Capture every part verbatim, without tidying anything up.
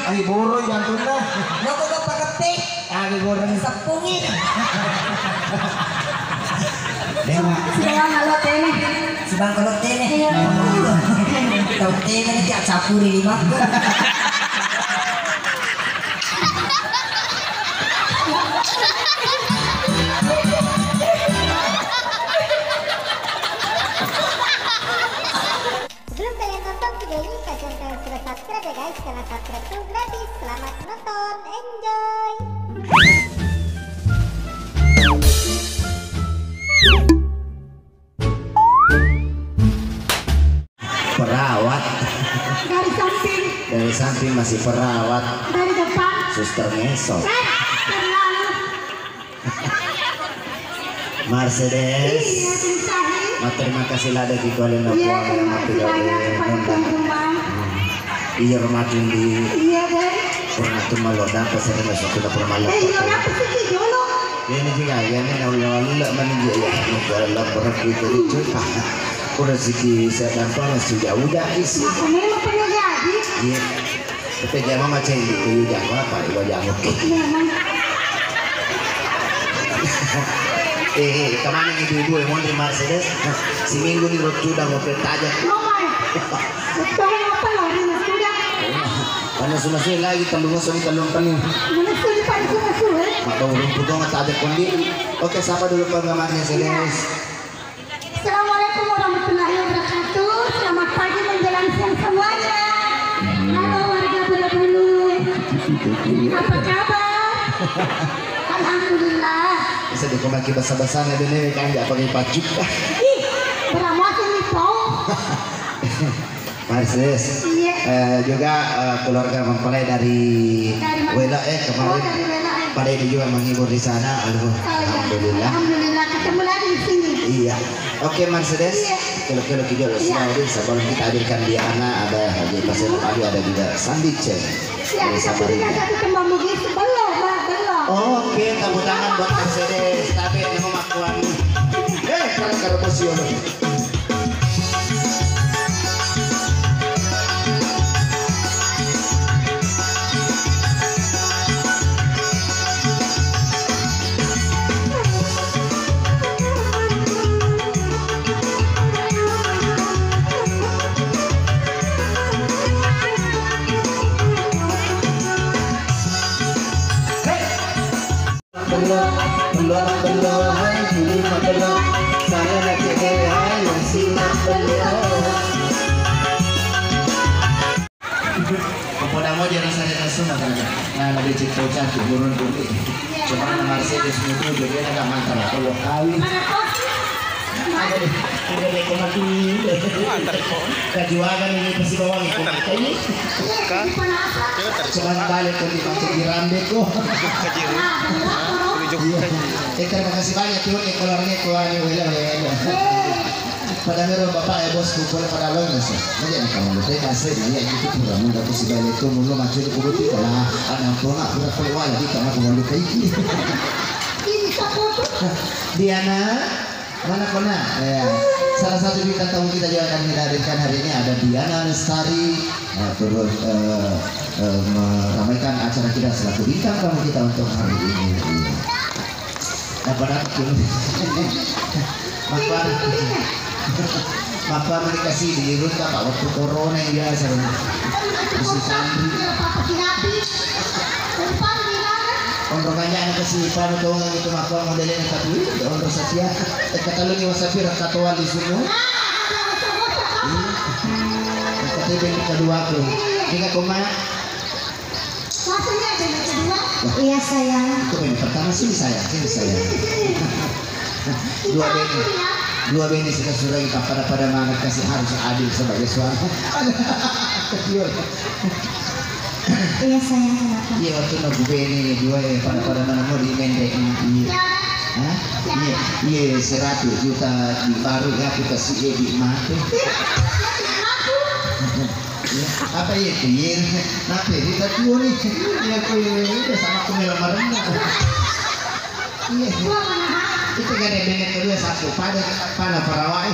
Ai, borong jantunna. Loko ke pakeppe. Agi borong. Seppungi. Dema. Sibang kalau tene. Sibang kalau tene. Iya. Tau tene ni tiap capuri lima. Sebelum kalian nonton video ini, pastikan kalian sudah subscribe ya guys, karena subscribe itu gratis. Selamat nonton, enjoy. Perawat. Dari samping. Dari samping masih perawat. Dari depan. Suster ngesot. Eh, terlalu. Mercedes. Iya, Bung Sahid. Ma, terima kasih ladde ki kualena. Iya, terima kasih banyak kepada tuan rumah. Iya, rumah tinggi. Iya, deh. Pernah tuh malu dapat saya masuk ke dapur malam. Eh, iya, dapat sih dulu. Ini juga, ya, ini nol nol manajer ya. Dalam berhenti itu cerita. Udah siki saya dapat masih jauh dah isi. Aku memang pernah jadi. Iya. Tapi jangan macam itu, jangan apa, iwa jangan. Iya, Bang. Eh, eh, kemana ibu-ibu yang mau di Mercedes? Seminggu nih roti udah mau kereta aja. Oh my. Betul apa lari sudah? Mana semua lagi, tanggung masuk, tanggung penuh. Mana sih pada semua, eh? Mak tahu rumput dong, tak ada kondi. Oke, sapa dulu penggemarnya, Mercedes? Assalamualaikum warahmatullahi wabarakatuh. Selamat pagi menjelang siang semuanya. Halo warga Bulabulu. Apa kabar? Alhamdulillah. Bisa dikomaki basa-basana dene kan, apa yang pacu. Ih, beramuasin nih, Pong. Mercedes. Iya. Eh, juga, eh, keluarga mempelai dari Dari mana? Wela, eh, kemarin. Oh, dari Wela, eh. Pada ini juga menghibur di sana. Aduh, oh, iya. Alhamdulillah. Alhamdulillah, ketemu lagi di sini. Iya. Oke, Mercedes. Iya. Kalau-kalau kita harus, iya, tahu dulu, sebelum kita hadirkan Diana, ada Haji Pasir Bali, ada juga Sandi Ceng. Iya, dari kita Samarinda. Berikan satu kembang bugis. Belum, Mbak, belum. Oke, tepuk tangan buat Mercedes. Tapi nemu makuan. Eh, keren-keren bos, yo. Bello, bello, hai, bulu mabello. Saya nak cewek, hai, yang simak bello. Kepada mau jangan saya langsung makan. Nah, ada cerita cantik burung putih. Cuma nama saya dia semua tu, jadi ada mantan aku lokal. Ada deh, ada deh, kau mati. Kajuagan ini pasti bawang itu. Ini. Cuman balik ke di Batu Girande kok. Iya. Eh, terima kasih banyak tuh, eh, keluarnya, keluarnya, wele, wele. Pada mero bapak ya bosku, boleh pada lo nggak sih? Aja nih kamu lupa kasih ya, ya, gitu pura muda aku si balik itu mulu macam itu kudu kita lah. Ada pun aku udah keluar lagi karena aku mau lupa ini. Ini siapa tuh? Diana. Mana kona? Ya. Salah satu bintang tamu kita juga akan kita hadirkan hari ini ada Diana Lestari, eh, turut, eh, eh, meramaikan acara kita selaku bintang tamu kita untuk hari ini. Iya. Apa dapat tuh? Apa? Apa menikah sih di Rut, Pak, waktu corona yang biasa. Bisa santri. Onro kanjana kasipa, tongang itu makkuang modelena, tapi onro sasia. Tekka taluni wasapi rakka toa li sumu. Iya. Tekka tebeng kedua tu. Tiga koma. Iya, sayang. Itu yang pertama sih, sayang, sini, sayang. Dua bene, dua bene sudah sudah kita pada-pada mana kasih harus adil sebagai suami. Kecil. Iya, sayang, kenapa? Iya, waktu nunggu bene dua ya, pada-pada mana mau di mendek. Iya. Hah? Iya, iya, seratus juta di baru ya, aku kasih ya di mati. Iya, apa ya itu? Iya, kenapa ya? Kita dua nih. Iya, aku, iya, iya, sama aku melo marah. Iya. Itu kan bene kedua satu pada, pada parawai.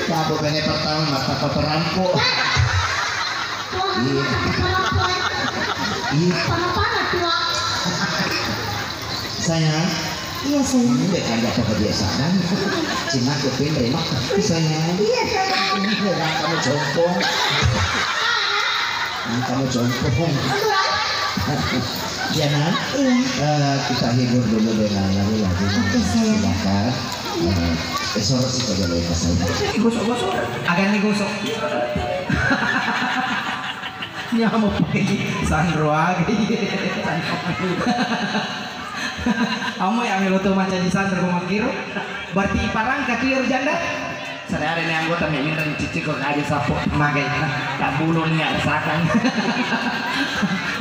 Apa bene pertama mata perampok. Iya. Panas-panas, Mak. Sayang. Iya, sayang. Ini kan ada kebiasaan. Cina kuping remak. Sayang. Iya, sayang. Ini kan kamu jompong. Nah, kamu jompong. Betul, ah? Ya, Nak? Iya. Eh, kita hibur dulu dengan lagu-lagu. Oke, sayang. Silakan. Eh, eh, sorot sih, kau jalan pas saya. Gosok-gosok. Akan digosok. Nyamuk pakai sanro aga, iya. Amo ya melo to macaji sanro ko makkiro. Berarti parangka tu ya janda. Sadari ni anggota mi minta cici ko kaji sapo magai. Tak bulu ni ya sakang.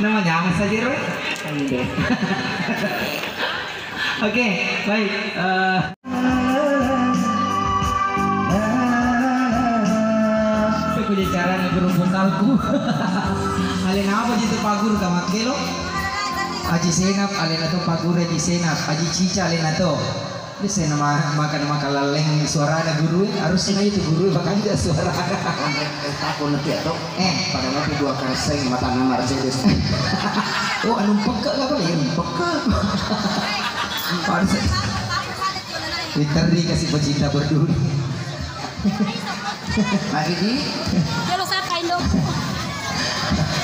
Nama nyamuk saja ro. Iya. Oke, baik. Eh, Aku jadi cara guru vokalku. Alena apa gitu Pak Guru, Kak Makkelo? Aji Senap, alena to Pak Guru Aji Senap, Aji Cica alena to. Ini saya nama makan makan laleng suarana guru, harusnya itu guru bakal juga suara. Aku nanti atau Eh, pada nanti dua kali saya mata Mercedes. Oh, anu peke apa ya? Peke. Pada saya. Twitter dikasih pecinta berduri. Lagi di? Kalau saya kain dong.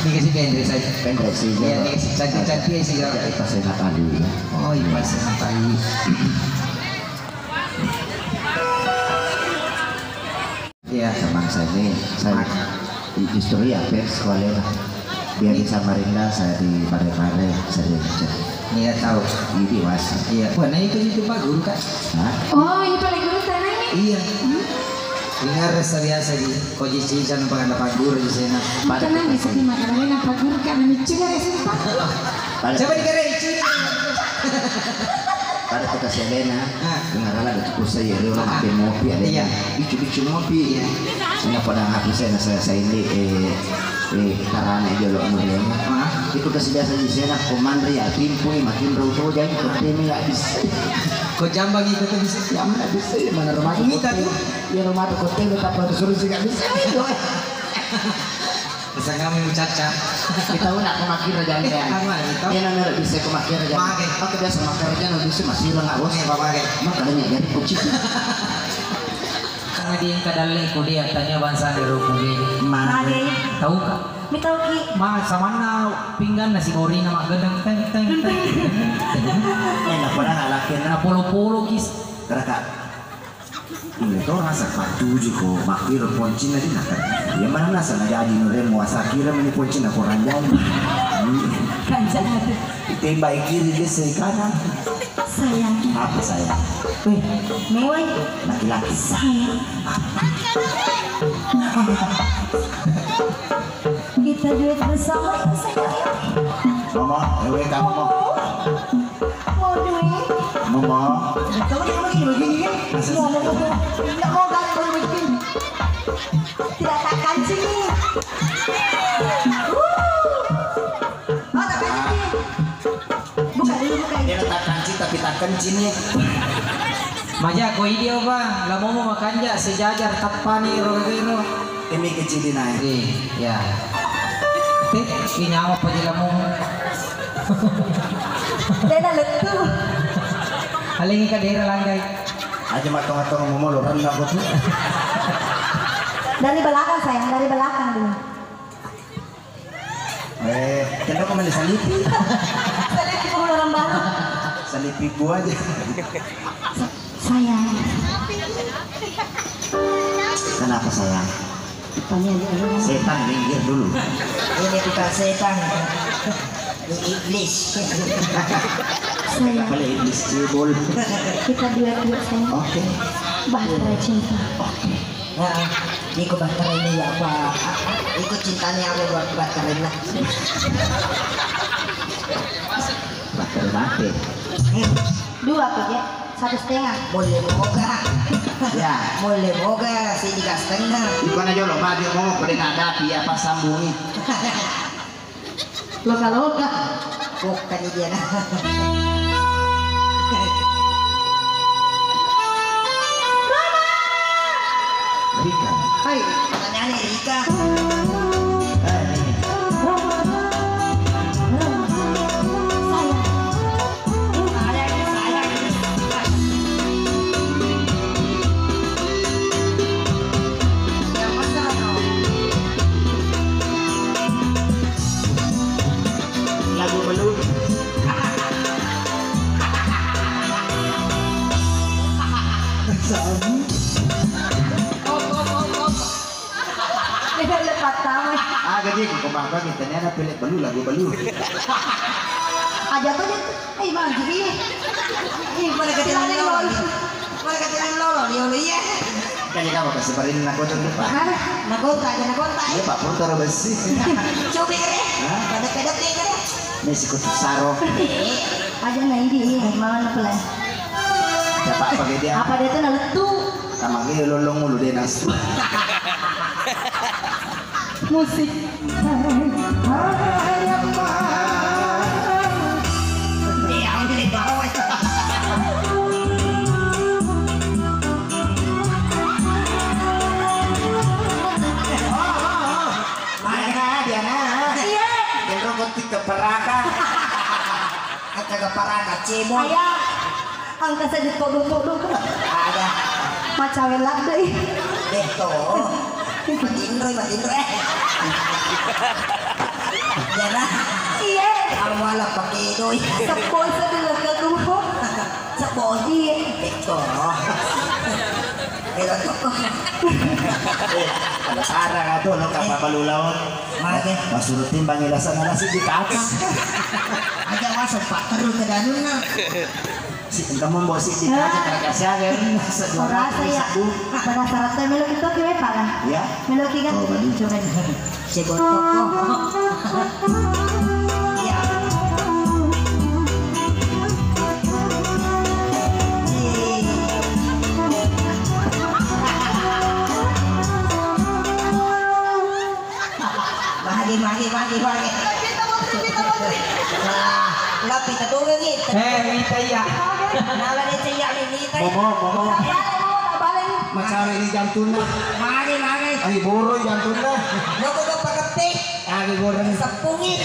Dikasih pendek saja. Pendek sih. Iya, dikasih cantik-cantik sih, ya. Jadi pas saya tadi ya. Oh, iya, pas saya tadi. Iya. Teman saya ini, saya justru ya fans sekolah lah. Dia di Samarinda, saya di Parepare, saya di Aceh. Iya, tahu. Ini dewasa. Iya, wah, nah itu itu Pak Guru, Kak. Hah? Oh, ini paling guru tanah ini. Iya. Hmm? Dengar rasa biasa di Koji Cica numpang ada Pak Guru di sana. Pada tenang di sini, Mak. Karena Pak Guru kan lucu kan ya, sumpah. Pada Coba dikira lucu. Pada kota Selena. Ah. Dengar lah, ada tipu saya, dia orang Ah. makin ngopi, ada Iya. yang bicu-bicu ngopi. Iya. Sehingga pada ngaku saya, saya, saya ini, eh, eh, karana aja lo ngomong. Ah. Itu kasih biasa di sana, komandan ya, timpu, eh, makin rau to, jadi kau temi ya, bisa. Kau jambang itu tuh bisa. Ya, mana bisa, ya, mana rumah Ini tuh. Tadi. Ya, rumah tuh, kau temi, tak perlu suruh sih, nggak bisa. Bisa kami mencaca. Kita udah pemakir aja nih, ya. Apa, gitu? Iya, nana bisa pemakir aja. Pakai. Oke, biasa makir aja, nggak bisa masih lo nggak bos. Oke, Pak, pakai. Makanya jadi kucing. Karena dia yang kadal leko dia tanya bangsa di ruku gini. Mage. Tahu kak? Mi tahu ki. Ma samanna pinggan nasi goreng nama gedeng teng teng teng. Eh, napa dah nggak laki? Nah, polo-polo kis. Kira kak. Ini to rasa patuju ko makkiro poncinna di naka. Ya mana nasa na jaji nure muasa kira meni poncinna ko ranjang. Ranjang. Tembak kiri dia sekana. Sayang. Apa sayang? Weh, mewah. Laki-laki. Sayang. Kita duet bersama ya sayang. Mama, ewe kamu mau. Mau duit? Mama. Kamu jangan begini, begini, ya. Mau, mau, mau, mau. Nggak mau, nggak mau begini. Tidak tak kancing nih. Wuh. Oh, tak kancing nih. Buka dulu, buka. Dia tak kancing, tapi tak kancing nih. Maja, ko idio, Bang. Lamomo makanja, sejajar, tappani, rogagero. Emi kecil naik. Iya. Teh, ini nyawa apa di lamomo? Dena lettu. Paling kadera langgai. Aja matong-matong ngomong lo rendah kok tuh. Dari belakang sayang, dari belakang dulu. Eh, kenapa main salipi? Salipi pengeluaran baru. Salipi gua aja. Sayang. Kenapa sayang? Tanya dulu. Setan minggir dulu. Ini bukan setan. Ini iblis. Sayang. Kepala iblis cebol. Kita dua-dua sayang. Oke. Bahtera cinta. Oke. Nah, iko bahtera ini ya apa? Iko cintanya apa buat bahtera ini? Bahtera mati. Dua tuh ya. Satu setengah. Boleh moga. Ya. Boleh moga, saya juga setengah. Iko na jolo, maju mau pada nadapi apa sambungi. Loka-loka. Bukan dia nah. Rika. Hai, pertanyaannya Rika. Eh, ini. Bagi tanya ada pelek balu lagu balu. Aja to, aja to. Eh, maju, iya. Ih, pada kecil lolo. Pada kecil lolo, dia lolo, iya. Kan dia apa kasih parin nak kocok, Pak? Hah? Nak kontak aja, nak kontak. Iya, Pak, pun taruh besi. Coba, kere. Hah? Pada pedok, ya, kere. Ini si kutu saro. Aja na idi, mana pula? Siapa apa dia? Apa dia tuh na lettu? Tamage lolong mulu deh nasu. Musik. Iya, udah bawa. Diana, Diana. Iya. Yang rokok tiga peraka. Kagak parah, cebol. Ayah, angka saja todong-todong. Ada. Macawe ladde. Deh, to. Matinro, matinro, eh. Jana. Iya. Kamu ala pakai doi. Sepoi sedih ke tuh. Sepoi. Deh, to. Ada parah, aduh, lo kapal balu laut. Mage. Masuru timbang ila sana nasi di kaki. Aja masuk, Pak, terus ke danunna. Si, kamu bawa si di kaki, kagak siaga. Sejuara rasa ya. Penasaran tuh, melo kita ke apa lah? Ya. Melo kita. Oh, baru. Coba. Saya botol. Iya. Mage, mage, mage, mage. Wah, lapita dulu nih. Eh, mita iya. Nala deh, cek iya, mita. Momo, momo. Macawe ini jantunna. Mage, mage. Ai, boro jantunna. Lo kok pakai Aga goreng. Seppungi.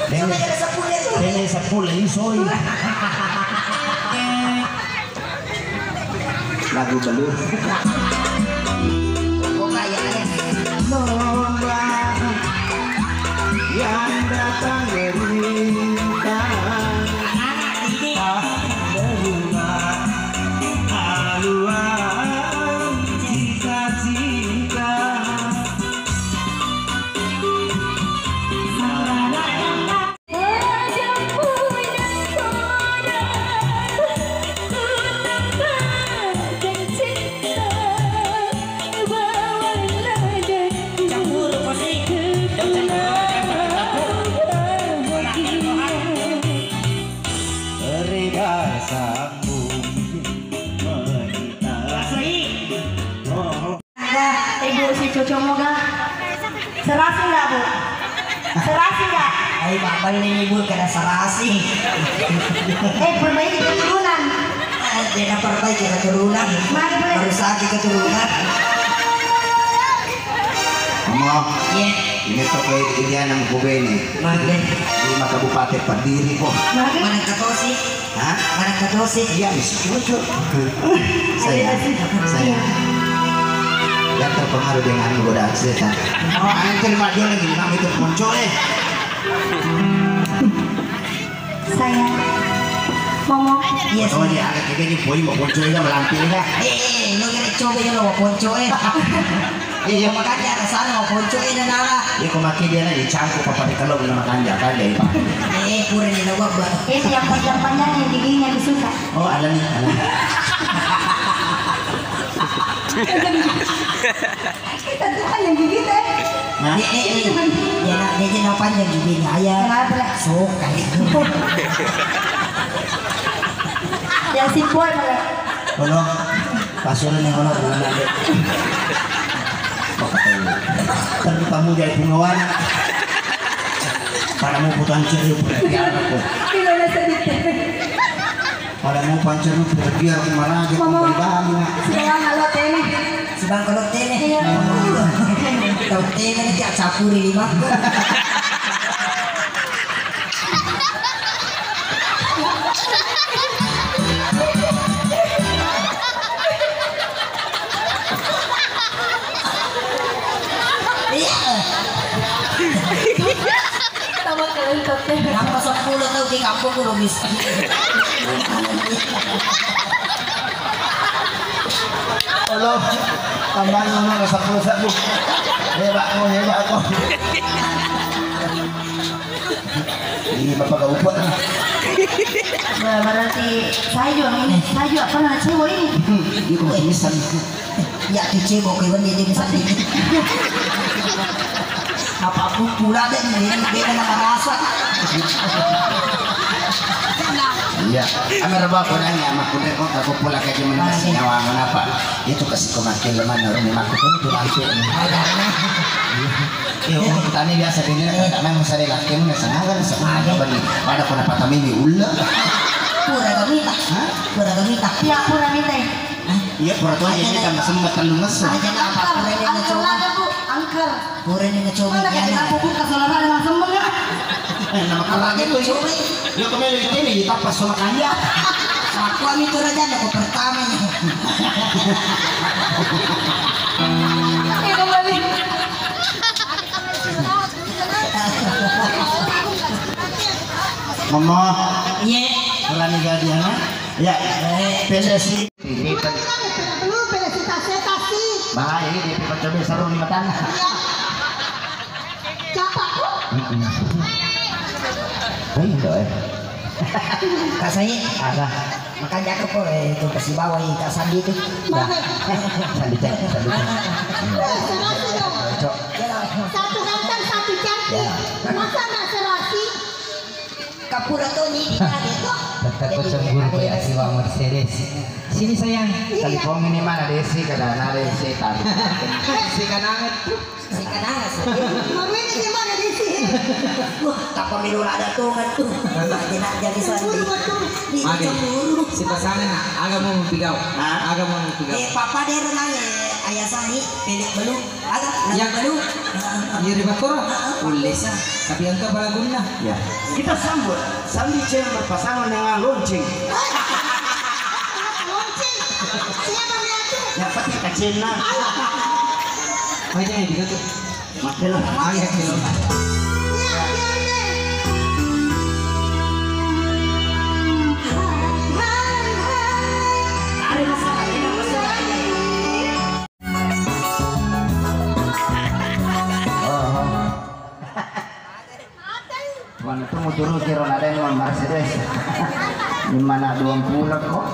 Coba jadi seppuh ya tuh. Dene seppuh le isoi. Lagu belur. Kok kayak ada? Lomba yang datang dari tanah. Anak-anak ini. Haluan cita-cita. Rida sambung menyita. Ibu si Coco moga. Serasi nggak, Bu? Serasi nggak? Ayo, Pak, balik ibu kena serasi. Eh, perbaiki keturunan. Eh, dia perbaiki keturunan. Mari, boleh. Baru sakit keturunan. Mama, iya. Ini toko ini anak kubene. Mari. Lima kabupaten berdiri kok. Mari. Mana ketosi? Hah? Mana ketosi? Iya, bisa cucu. Sayang, sayang. Iya. Jangan terpengaruh dengan godaan setan. Oh. Jangan terima dia lagi, nama itu ponco, eh. Sayang. Momo. Iya, oh, sayang. Iya, agak kayak gini, boy, mau ponco aja, melampiling, ah. Eh, eh, eh, lo kira coba ya, lo mau ponco, eh. Iya, makanya ada sana mau ponco ini nala. Iya, kok makin dia nih cangkuk apa di kalau nama kanja kanja itu. Eh, kurang ini gua buat. Eh, yang panjang-panjang yang giginya disuka. Oh, ada nih, ada nih. Kita tuh kan yang gigi teh. Nah. Eh, eh, eh. Dia nak, dia nak panjang giginya aja. Kenapa lah? Suka itu. Yang simpul malah. Tolong. Pasur ni ono bulan ade. Terus kamu jadi pengawan. Pada mau putuan ceri biar aku. Pada mau pancer biar aku marah aja. Mama. Bali nak. Sebang kalau tene. Sebang kalau tene. Iya. Tahu tene ni tiap sapuri lima. Iya. Tambah kelentok ya. Nambah sepuluh tahun di kampung belum bisa. Halo, tambahin nomor sepuluh sebbu. Hebat kau, hebat kau. Ini bapak gak upah. Nah, berarti saya juga ini, saya juga pernah cewek ini. Dia kok bisa nih. Ya, tu cewek kau ini dia bisa nih. Apa aku pula deh ini, dia kena rasa. Iya, ambil rebah kau nanya, mak kau deh kau tak kau pula kayak gimana sih nyawa, kenapa? Itu kasih kau makin lemah, nurun lima aku pun tuh nanti. Iya, orang tani biasa gini, kan, karena masa dia laki, masa naga, masa naga, bani. Pada kau dapat kami ini ulah. Pura kami tak, hah? Pura kami tak. Iya, pura minta. Iya, pura tuh aja kita masih empat kali ngesu. Aja nak apa, pura ini ngesu. Angker. Pura ini ngecoba. Mana kena aku buka salah ada langsung menga. Eh, nama kerja itu ya. Yo kembali ini ditapa sama kaya. Aku ami itu raja aku pertama ini. Oke, kembali. Mama. Iya. Berani gadiana. Ya. Pendek sih. Ini kan tidak perlu felisitasi. Bahaya ini, dia coba seru nih matanya. Iya. Siapa aku? Baik, Dok, eh. Kak Sai, ada. Makanya aku kok, eh, itu kasih bawa, eh, Kak Sandi itu. Mana? Sandi, cek, Sandi, cek. Eh, serasi dong. Cok. Satu ganteng, satu cantik. Ya. Masa nggak serasi? Kapura to ni di kade to. Tetap kau cemburu kayak siwa Mercedes. Sini sayang. Iya. Telepon ini mana Desi, kada ada Desi tadi. Si kanangan tuh. Si kanangan sih. Marwini di mana Desi? Wah, tak pemilu ada tuh kan tuh. Jadi nak jadi sandi. Cemburu betul. Di Mage, cemburu. Si pasangan nak, aga mau mupigau. Hah? Aga mau mupigau. Eh, papa dia renang, eh, ayah Sani, pendek belum. Aga, iya. Lagu balu. Iya, ri Bakkoro. Ulle sa. Tapi engka apa lagunna? Ya. Kita sambut Sandi Cewek berpasangan dengan Lonceng. Lonceng. Siapa dia tuh? Ya, pasti kacenna. Ayo. Ayo, ayo, ayo. Makke lo. Ayo, ayo. Iya, iya, iya. Ada masalah, ada masalah. Mana tu muturu kiro nadeng Mercedes. Di mana dua puluh kok?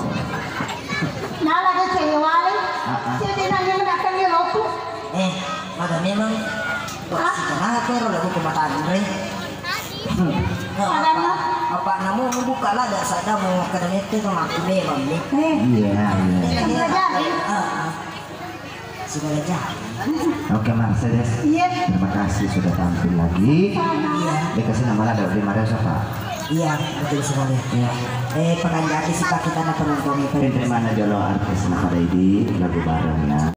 Nala ke cewai. Ah, ah. Saya tidak nanya mendatang di loku. Eh, maka memang. Ah. Sekarang aku ro lagu pematang, Re. Hmm. Apa? Apa namu buka lah, dah sadar mau kada nete sama aku memang ni. Eh. Iya, iya. Iya, iya. Ah, ah. Sudah aja. Oke, Mercedes. Iya. Terima kasih sudah tampil lagi. Iya. Dia kasih nama ada di Mario siapa? Iya, betul sekali. Iya. Eh, pekan jadi sih kita nak penonton itu. Dari mana jolo artis nak ada di lagu bareng ya?